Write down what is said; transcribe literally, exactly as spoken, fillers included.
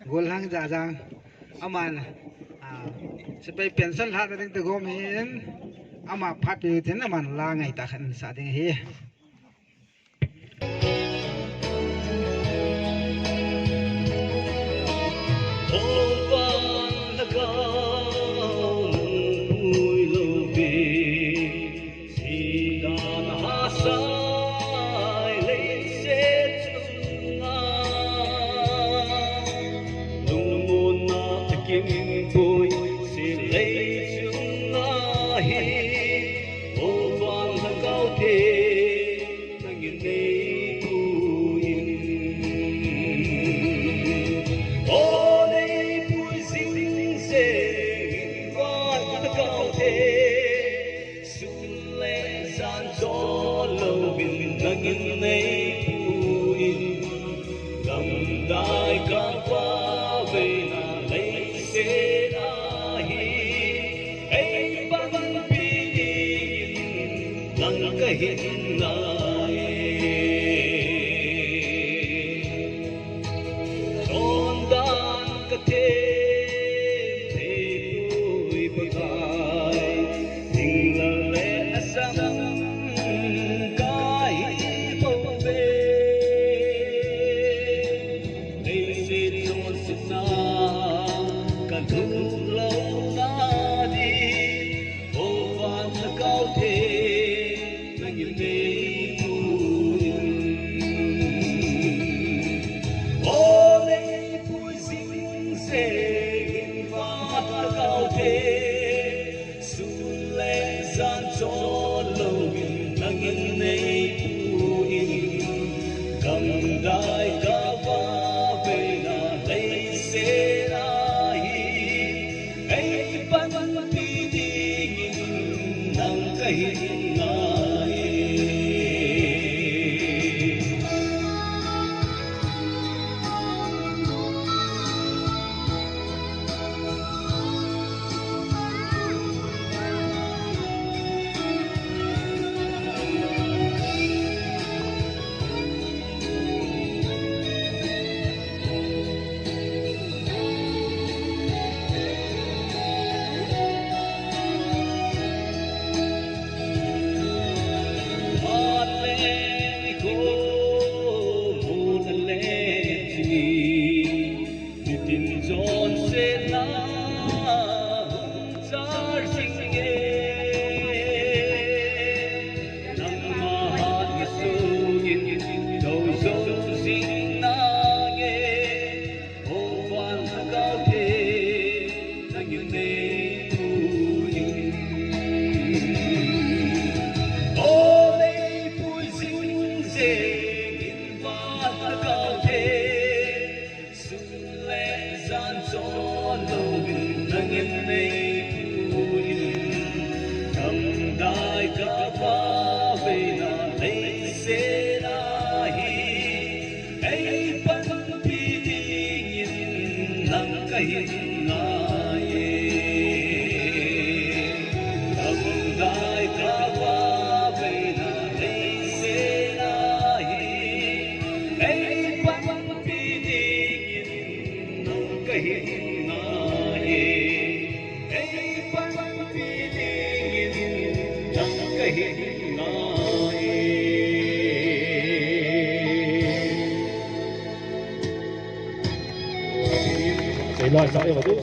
Golhang Jajang. Aman, ah, sepai pension lhah ding te gom hin. Ama phat pe u tin aman la ngai tah khat sa ding ahi. Sun le jan chol louvin nangin nei puin, gamdai kava veina leiset a hi, ei panpi dingin nang kahin ngai. Chondan kathem thei poi Pakai, ding le asam kahi bouve. Leiset chonsetna kalhung louna ding, O Vanlhakao the, nangin nei puin. O nei pui jing jengin Vanlhakao the, sun le jan chol louvin nangin nei puin. Gamdai kava veina leiset a hi, ei panpi dingin nang kahin ngai. Nitin chonsetna hung char jing e, nangma hatna sungin thou jou jing nange, O Vanlhakao the, nangin nei puin. O nei pui jing jengin Vanlhakao the, sun le jan chol louvin nangin nei puin. Gamdai kava veina leiset a hi, ei panpi dingin nang kahin ngai e. Gamdai kava veina leiset a hi, ei panpi dingin nang kahin ngai e. Ei panpi dingin nang kahin ngai e. Seilai sa e, wa tu.